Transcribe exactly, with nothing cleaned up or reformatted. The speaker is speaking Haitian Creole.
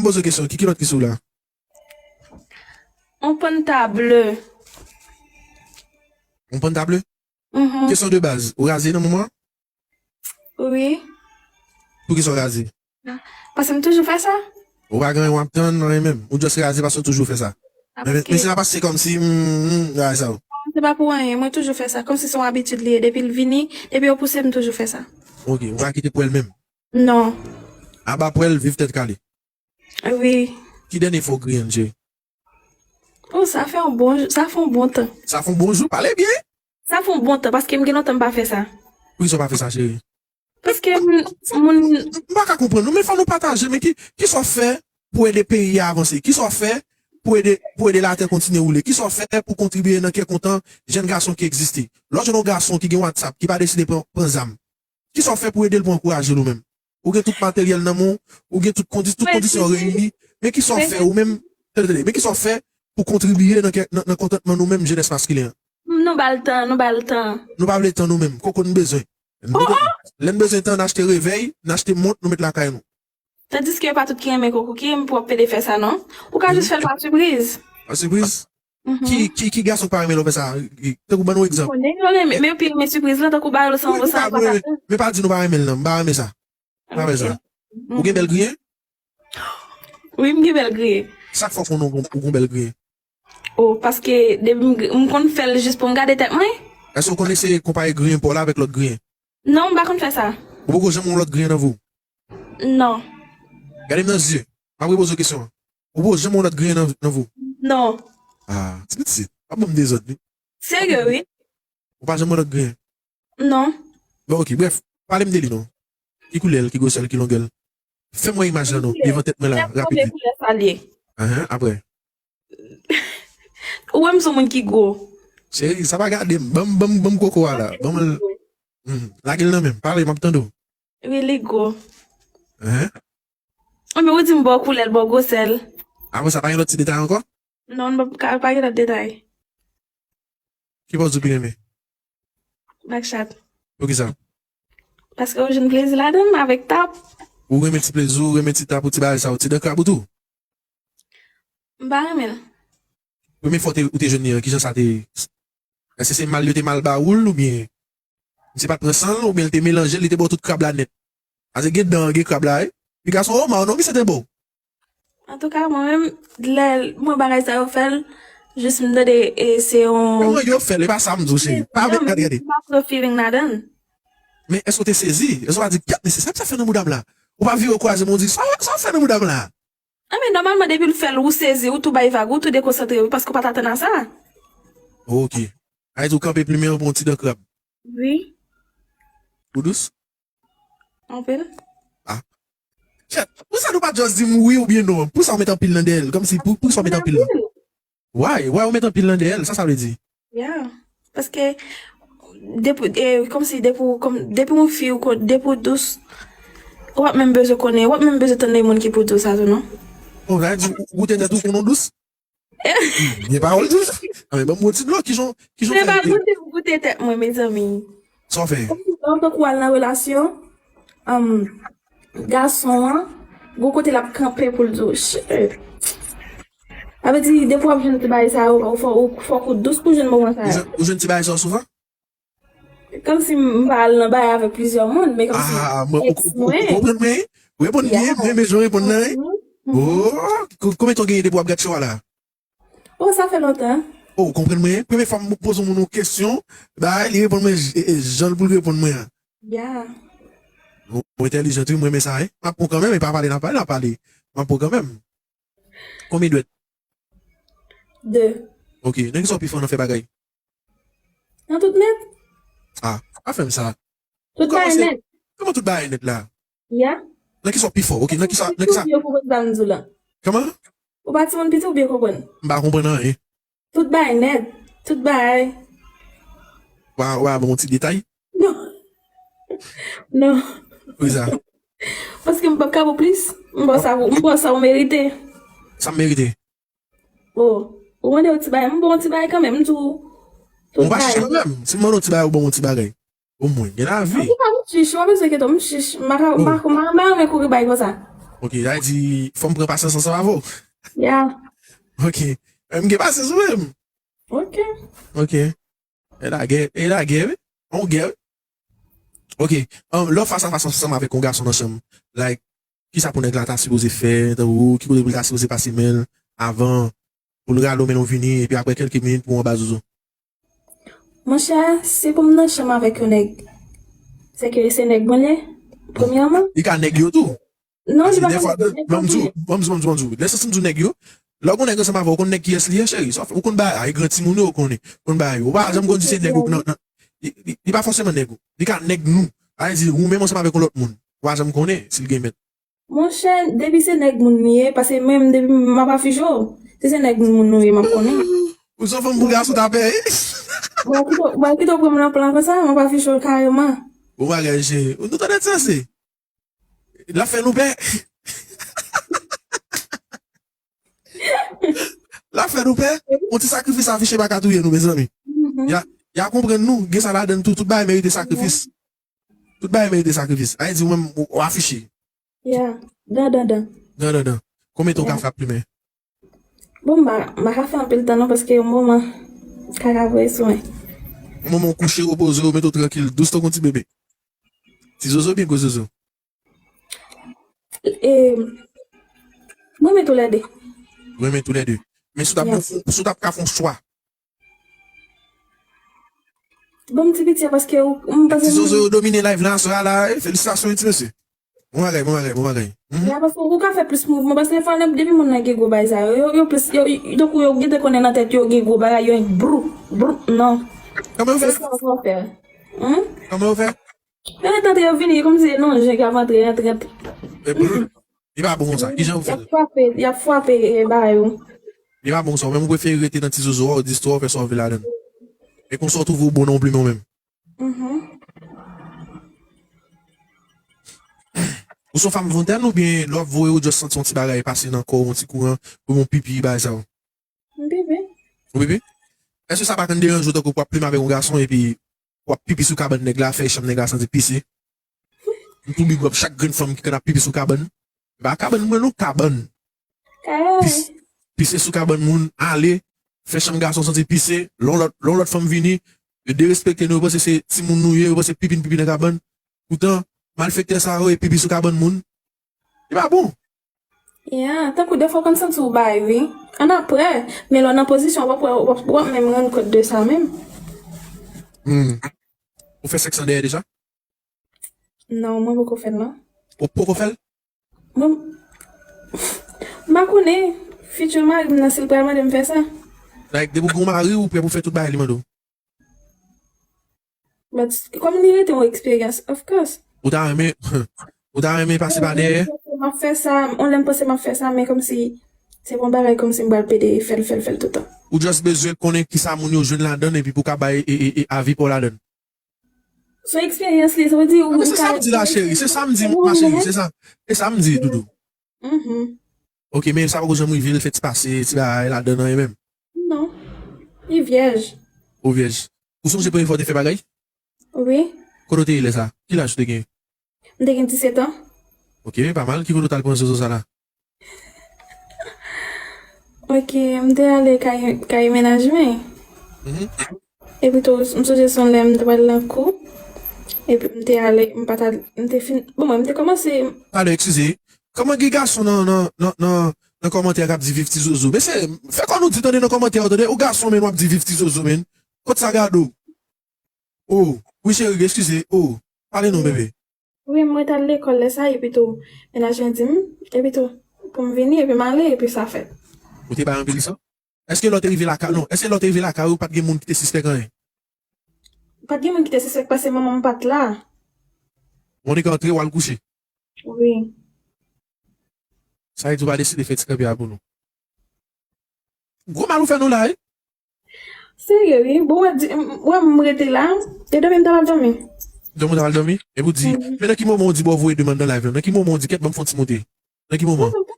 poze w kesyon, ki kilòt ki sou la? Yon panta ble. Yon panta ble? Mhm. Kesyon de baz, ou raze nan moman? Wi. Poukisa w raze? Paske m toujou fè sa. Ou pa gen anyen w ap tann, anyen menm. Ou just raze paske w toujou fè sa. Men, men se pa paske kòmsi, hmm, hmm, bagay sa yo. Se pa pou anyen, mwen toujou fè sa. Kòmsi se yon abitid li ye. Depi l vini, depi yo pouse m, toujou fè sa. Ok, ou pa kite pwèl menm? Non. Aba pwèl, viv tèt kale. Wi. Ki dènye fwa w griyen l, cheri? Oh, sa fè yon bon, sa fè yon bon tan. Sa fè yon bon jou, pale byen. Sa fè yon bon tan, paske m gen lontan m pa fè sa. Poukisa w pa fè sa, cheri? Paske m, moun. M pa ka konprann nou, men fò nou pataje, men ki, kisa w fè pou ede peyi a avanse? Kisa w fè pou ede, pou ede latè kontinye woule? Kisa w fè pou kontribiye nan kè kontan jèn gason ki egziste? Lè w jwenn yon gason ki gen WhatsApp, ki pa deside pran, pran zam, kisa w fè pou ede l, pou ankouraje l ou menm? Ou gen tout materyèl nan men w, ou gen tout kondi-, tout kondisyon reyini, men kisa w fè ou menm, tande, tande, men kisa w fè pou kontribiye nan kè, nan, nan kontantman nou menm, jenès maskilen an? Nou ba l tan, nou ba l tan. Nou pa vle tan nou menm, koko n bezwen. N bezwen, lè n bezwen tan, n achte revèy, n achte mont, nou met lakay nou. Tandiske yo pa tout ki renmen koko, ki renmen pou ap pede fè sa, non? Ou ka jis fè l pa sipriz. Pa sipriz? Mhm. Ki, ki, ki gason k pa renmen lè w fè sa? Tankou ban nou egzanp. Konnen yo renmen, men yo pi renmen sipriz lan, tankou ba yo san pou san patate. Men pa di nou pa renmen l, non. M pa renmen sa. M pa renmen sa. Ou gen bèl griyen? Wi, m gen bèl griyen. Sa k fè w konnen ou gon, ou gon bèl griyen? Oh, paske depi m, m konn fè l jis pou m gade tèt mwen. Èske w konn eseye konpare griyen pa w la avèk lòt griyen? Non, m pa konn fè sa. Ou poko janm wè yon lòt griyen nan vi w? Non. Gade m nan zye. M ap repoze w kesyon an. Ou poko janm wè yon lòt griyen nan, nan vi w? Non. Ah, ti pitit, pa ban m dezòd, wi. Serye, wi. Ou pa janm wè lòt griyen? Non. Bon, ok, brèf, pale m de li non. Ki koulè l, ki gwosè l, ki longè l? Fè m wè imaj lan non, devan tèt mwen la, rapid. Konbyen koulè sa l ye? Ahan, apre? Ou wè m se yon moun ki gwo. Cheri, sa pa gade m. Ban m, ban m, ban m koko a la. Ban m l. Hmm, lage l nan men m. Pale, m ap tande w. Wi, li gwo. Ahan. Anben, ou di m ba w koulè l, ba w gwosè l. Apre sa, pa gen lòt ti detay ankò? Non, pa, pa gen lòt detay. Ki pòz ou pi renmen? Back chat. Poukisa? Paske ou jwenn plezi ladan l avèk tap. Ou renmen ti plezi, ou renmen ti tap, ou ti bagay sa, ou ti dan krab ou tou? M pa renmen l. Premye fwa ou te, ou te jwenn li an, kijan sa te ye? Èske se mal yo te mal ba ou l oubyen misye pa t pran san l oubyen l te melanje l, li te ba w tout krab la nèt? Paske gen dan, gen krab la, wi. Piga se yon oma, non, misye te ba w. Antouka, mwen menm, lè mwen bagay sa yo fè l, jis m tande, e, se yon. Kòman yo fè l? E pa sa m di w, cheri. Pa avèk gade, gade. M pa pran feeling ladan l. Men èske w te sezi? Èske w pa di, "Gad, mesye, sa m sa fè nan bouda m la?" Ou pa vire w kwaze men w di, "Sa, sa w fè nan bouda m la?" Anben, nòmalman, depi l fè l, ou sezi, ou tou bay vag, ou tou dekonsantre, wi, paske w pa t atann a sa. Ok. Sa vle di w kanpe plimen an pou yon ti dan krab. Wi. Ou dous? Anpil. Ah. Chat, poukisa nou pa just di m wi oubyen non? Poukisa w met anpil nan dèyè l? Kòmsi, pou, poukisa w met anpil nan? Why? Why ou met anpil nan dèyè l? Sa sa vle di? Yeah. Paske, depi, e, kòmsi, depi w, kòm, depi w fi, ou ko-, depi w dous, ou p ap menm bezwen konnen, ou p ap menm bezwen tann de moun ki pou di w sa tou, non? Bon, sa vle di, ou, ou goute tèt ou konnen w dous? Byen pawòl tou. Anben, ban m yon ti dlo, kijan, kijan w fè? Se pa goute pou goute tèt mwen, mezanmi. Sa w fè? Kòmsi lè w tankou al nan relasyon, um, gason an, gon kote l ap kanpe pou l di w, "Shit." Sa vle di, depi w ap jwenn ti bagay sa yo, ou fò, ou, fòk ou dous pou jwenn moman sa yo. Ou jwenn, ou jwenn ti bagay sa yo souvan? Kòmsi m pa al nan bagay avèk plizyè moun, men kòmsi èks mwen. Ah, mwen, ou, ou, ou konprann mwen? Ou reponn byen, mwen renmen jan w reponn nan, wi. Oh, ko-, konbyen tan w genyen depi w ap gad show a la? Oh, sa fè lontan. Oh, ou konprann mwen? Premye fwa m poze yon moun yon kesyon, bay, li reponn mwen j-, e, e, jan l pou l reponn mwen an. Yeah. Ou, ou entèlijan tou, mwen renmen sa, wi. M ap pran kanmenm, e pa pale, n ap pale, n ap pale. M ap pran kanmenm. Konbyen dwèt? De. Ok, nan kisa w pi fò nan fè bagay? Nan tout nèt. Ah, pa fè m sa. Tout bagay nèt. Kòman tout bagay nèt la? Ya. Nan kisa w pi fò? Ok, nan kisa, nan kisa? Ou byen konprann sa m di w la. Kòman? Ou pa timoun piti, ou byen konprann. M pa konprann anyen. Tout bagay nèt. Tout bagay. Wa, wa, bon, ti detay. Non. Non. Poukisa? Paske m p ap ka ba w plis. M ba w sa, m ba w sa ou merite. Sa m merite? Oh, ou mande yon ti bagay, m ba w yon ti bagay kanmenm, m di w. Bon, pa chich kanmenm. Si m mande w yon ti bagay, ou ban m yon ti bagay. Omwen, gen lavi. Antouka, m chich, ou pa bezwen enkyete w, m chich. M pa ka, m pa, m pa, m pa renmen kouri bay konsa. Ok, sa vle di, fò m pran pasyans ansanm avè w. Yeah. Ok. Men m gen pasyans ou menm. Ok. Ok. E lagè, e lagè, wi. On gè, wi. Ok. Um, lè w fas a fas ansanm avèk yon gason nan chanm, like, kisa pou nèg la ta sipoze fè, tankou, ki kote pou l ta sipoze pase men l avan, pou l rale w men l vini, epi apre kèlke minit pou w anba zozo? Monchè, si pou m nan chanm avèk yon nèg, se ke se nèg mwen li ye, premyèman. Li ka nèg yo tou. Non, li pa fòseman nèg yo. Ban m di w, ban m di w, ban m di w. Lè santi m di w nèg yo, lè w gon nèg ansanm avè w, ou konn nèg kiyès li ye, cheri. Ou konn bagay, gran timoun yo, ou konnen. Konn bagay. Ou pa janm konn di se nèg ou nan, nan, li, li, li pa fòseman nèg ou. Li ka nèg nou. Sa vle di, ou menm ansanm avèk yon lòt moun. Ou pa janm konnen si l gen mèt. Monchè, depi se nèg moun li ye, paske mwen menm depi m ap afiche w, si se nèg moun nou ye, m ap konnen. Ou se yon fanm pou gason ta pè, wi. Bon, kite w, bon, kite w pran m nan plan konsa, m ap afiche w kareman. Bon bagay, cheri. Nou tande sa, se. L ap fè nou pè. L ap fè nou pè. Yon ti sakrifis afiche pa ka touye nou, mezanmi. Mhm. Ya, ya konprann nou, gen sa ladan l tou, tout bagay merite sakrifis. Tout bagay merite sakrifis. Sa vle di ou menm, ou, ou afiche. Ya, dan, dan, dan. Dan, dan, dan. Konbyen tan w ka fè ap plimen? Bon, m pa, m pa ka fè anpil tan non, paske yon moman, kaka voye sou mwen. Yon moman w kouche, repoze w, mete w trankil, dous tankou yon ti bebe. Ti zozo oubyen gwo zozo? E, mwen renmen toulède. Ou renmen toulède. Men si w t ap, si w t ap ka fè yon chwa. Ban m ti piti a, paske ou, m panse ti zozo yo domine live la, aswè a la, e, felisitasyon, wi, ti mesye. Bon bagay, bon bagay, bon bagay. Mhm. Ya, paske ou ka fè plis mouvman, paske defwa, depi moun nan gen gwo bagay sa yo, yo, yo plis, yo, yo, tankou yo gentan konnen nan tèt yo, gen gwo bagay, yo brou, brou, non. Kòman yo fè? Se sa yo fè. Hmm? Kòman yo fè? Yo ret antre, yo vini, kòmsi, non, jan y ap antre, antre, antre. E brou. Li pa bon konsa. Kijan ou fè l? Y ap frape, y ap frape, e, bagay yo. Li pa bon konsa. Ou menm ou prefere rete nan ti zozo a, ou di istwa, ou fè sa ou vle ladan l. E konsa ou twouve ou bon nan yon plimen ou menm. Mhm. Ou se yon fanm fontenn oubyen lè w ap voye ou just santi yon ti bagay pase nan kò w, yon ti kouran, kòm yon pipi, bagay sa yo? M pipi. Ou pipi? Èske sa pa konn deranje w tankou w ap plimen avèk yon gason epi w ap pipi sou kabann nèg la, fè chanm nèg la santi pise? M tou big up chak grenn fanm ki konn ap pipi sou kabann. E pa kabann mwen non, kabann. Pis-, pise sou kabann moun, ale, fè chanm gason santi pise, lè yon lòt, lè yon lòt fanm vini, yo derespekte nou, yo panse se timoun nou ye, yo panse pipi n pipi nan kabann. Poutan, malfektè sa yo e pipi sou kabann moun. Li pa bon. Ya, tankou defwa w konn santi w bay, wi. Ann apre, men lè w nan pozisyon, w ap wè, w ap, w ap menm rann kont de sa menm. Hmm. Ou fè sèks andèyè deja? Non, mwen poko fè l, non. Ou poko fè l? Mwen, m pa konnen, future mari m nan, si l pral mande m fè sa. Like, depi w gen yon mari, ou prè pou fè tout bagay li mande w? But, kòm li rete yon eksperyans, of course. Ou ta renmen, ou ta renmen pase pa dèyè? M ap fè sa, on lè m panse m ap fè sa, men kòmsi, se pa yon bagay kòmsi m pral pede fè l, fè l, fè l toutan. Ou just bezwen konnen kisa moun yo jwenn ladan l epi pou w ka bay e, e, e avi pa w ladan l. Se eksperyans li, sa vle di ou. Ah, men se sa m di la, cheri. Se sa m di, ma chérie. Se sa, se sa m di, doudou. Mhm. Ok, men sa poko janm rive l fè ti pase, ti bagay ladan l, anyen menm? Non. Li vyèj. Ou vyèj. Ou sonje premye fwa w te fè bagay? Wi. Kote w te ye lè sa? Ki laj ou te gen? M te gen disèt an. Ok, pa mal. Ki kote w t al pran zozo sa la? Ok, m te ale kay, kay mennaj mwen. Mhm. Epi tou, m sonje se yon lè m te pral nan kou. Epi m te ale, m pa t al, m te fin, bon, mwen, m te kòmanse. Talè, eskize. Kòman gen gason nan, nan, nan, nan, nan kòmantè k ap di viv ti zozo? Mesye, fè kò nou di tande nan kòmantè yo, tande. Ou gason, men w ap di viv ti zozo, men. Kot sa gade w? Oh, wi, cheri, eskize. Oh, pale non, bebe. Wi, mwen t al lekòl lè sa, epi tou, mennaj mwen di m, epi tou, pou m vini, epi m ale, epi sa fèt. Ou te bay anpil san? Èske lè w te rive lakay, non, èske lè w te rive lakay ou, pa t gen moun ki te sispèk anyen? Pa t gen moun ki te sispèk paske manman m pa t la. Monica antre, w al kouche. Wi. Sa vle di w pa deside fè ti kanpe a pou nou. Gwo mal ou fè nou la, wi. Serye, wi. Bon, wè, di, m, wè, m rete la. E dòmi, m ta pral dòmi. Dòmi, w ta pral dòmi? Epi w di, mhm, men nan ki moman w di, bon, voye demann nan live la? Nan ki moman w di, kèt, ban m fè yon ti moute? Nan ki moman? Mwen menm,